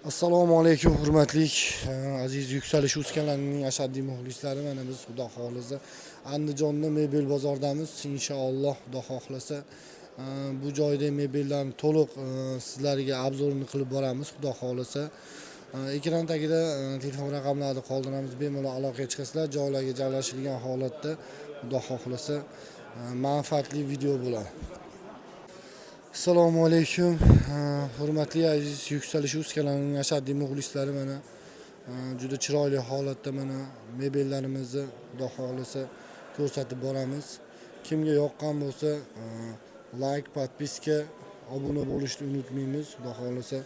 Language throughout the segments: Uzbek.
Assalomu alaykum, hurmatli aziz Yuksalish uz kanalining ashaddiy muxlislari. Mana biz, xudo xohlasa, Andijonda mebel bozoridamiz. Inshaalloh, xudo xohlasa, bu joyda mebellarni to'liq sizlarga обзор ini qilib boramiz, xudo xohlasa. Ekran tagida telefon raqamlarini qoldiramiz, bemalol aloqaga chiqasizlar. Joylarga joylashilgan holatda, xudo xohlasa, manfaatli video bo'ladi. Assalomu alaykum, hurmatli aziz Yuksalish uz kanalining ashaddiy muxlislari. Mana juda chiroyli holatda mana mebellarimizni, xudo xohlasa, ko'rsatib boramiz. Kimga yoqqan bo'lsa, layk, подписка, obuna bo'lishni unutmaymiz. Xudo xohlasa,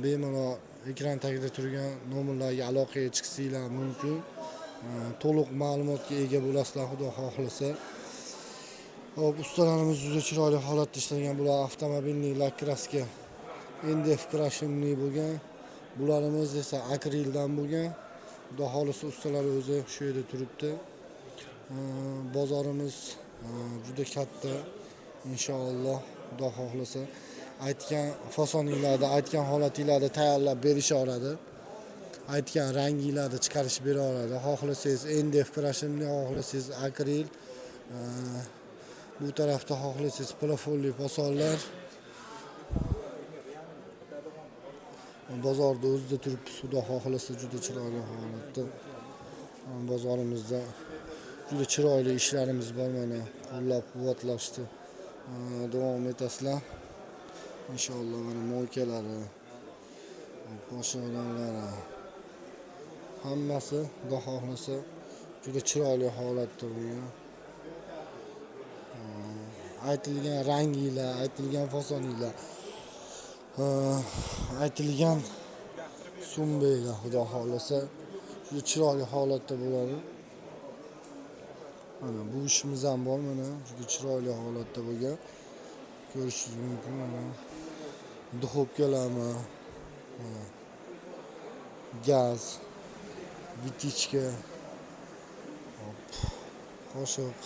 bemalol ekran tagida turgan nomerlarga aloqaga chiqsanglar mumkin. To'liq ma'lumotga ega bo'lasizlar, xudo xohlasa. Hop, ustalarimiz juda chiroyli holatda ishlagan. Bular автомобильный лак-краска, MDF крашеный bo'lgan. Bularimiz esa akrildan bo'lgan. Xudo xohlasa, ustalar o'zi shu yerda turibdi. Bozorimiz juda katta. Inshaalloh, xudo xohlasa, aytgan fasoninglarda, aytgan holatinglarda tayyorlab berishaveradi. Aytgan ranginglarda chiqarishib beraveradi. Xohlasangiz MDF крашеный, xohlasangiz akril. Bu tarafda xohlasangiz plafonli fasonlar. Bozorda o'zida turibmiz, xudo xohlasa, juda chiroyli holatda. Bozorimizda juda chiroyli ishlarimiz bor, mana qo'llab-quvvatlashni davom etasizlar. Inshaalloh, mana мойка lari, qoshiqdonlari, hammasi, xudo xohlasa, juda chiroyli holatda bo'lgan. Aytilgan ranginglar, aytilgan fasoninglar, aytilgan sumbeylar, xudo xohlasa, juda chiroyli holatda bo'ladi. Mana bu ishimiz ham bor, mana juda chiroyli holatda bo'lgan. Ko'rishingiz mumkin, mana духовка larmi, mana gaz, вытяжка, hop, qoshiq,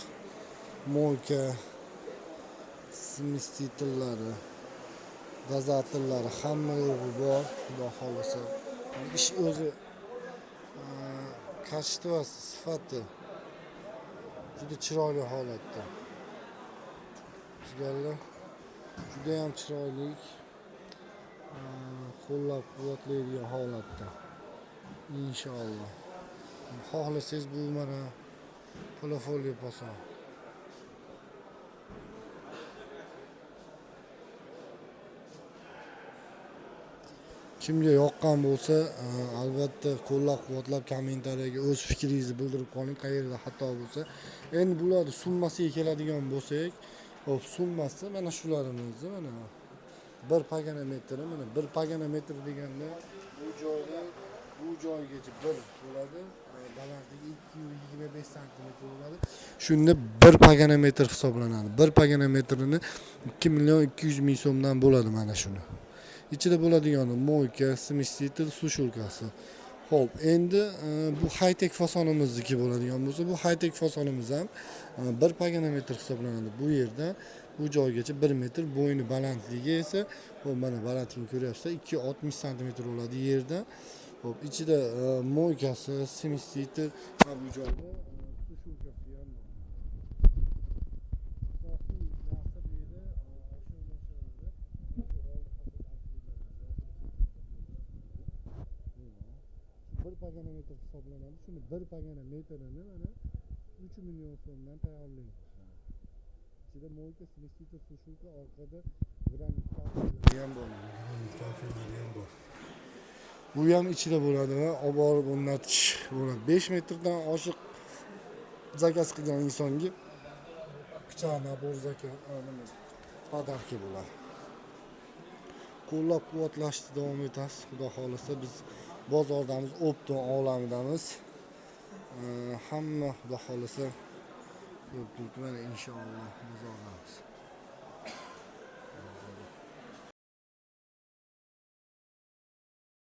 мойка, смеситель lari, дозатор lari, hamma yo'g'i bor, xudo xohlasa. Ish o'zi качество si, sifati juda chiroyli holatda. Jigarlar, judayam chiroyli, qo'llab-quvvatlaydigan holatda. Inshaalloh. Xohlasangiz, bu mana plafonli fason. Kimga yoqqan bo'lsa, albatta qo'llab-quvvatlab, kommentariyaga o'z fikringizni bildirib qoling, qayerda xato bo'lsa. Endi bularni summasiga keladigan bo'lsak, hop, summasi mana shularimizni, mana bir pagana metri, mana bir pagana metr deganda bu joydan bu joygacha bir bo'ladi, balandligi 225 santimetr bo'ladi. Shunda bir pagana metr hisoblanadi. Bir pagana metrini 2 million 200 ming so'mdan bo'ladi mana shuni. Ichida bo'ladigani мойка, смеситель, сушилка si. Xo'p, endi bu high-tech fasonimizniki bo'ladigan bo'lsa, bu high-tech fasonimiz ham bir pagana metr hisoblanadi. Bu yerda bu joygacha 1 metr, bo'yni balandligi esa, xo'p, mana balandligini ko'ryapsizlar, 260 santimetr bo'ladi yerda. Xo'p, ichida мойка si, смеситель va bu joyda сушилка si ham bor. Asosiy narsa bu yerda oshna-moshnalari, bu oldi fasad akrillari. Bir pagana metr hisoblanadi. Shuni bir pagana metrini mana 3 million so'mdan tayyorlaymiz. Ichida мойка, смеситель, сушилка, orqada granit kafellari ham bor. Granit kafellari ham bor. Bu ham ichida bo'ladi va olib borib o'rnatish bo'ladi. 5 metrdan oshiq заказ qilgan insonga pichoq набор заказ nima подарки bo'ladi. Qo'llab-quvvatlashni davom etasiz. Xudo xohlasa, biz bozordamiz, Opton olamidamiz. Hamma, xudo xohlasa, ko'rib turibdi, mana inshaalloh bozordamiz.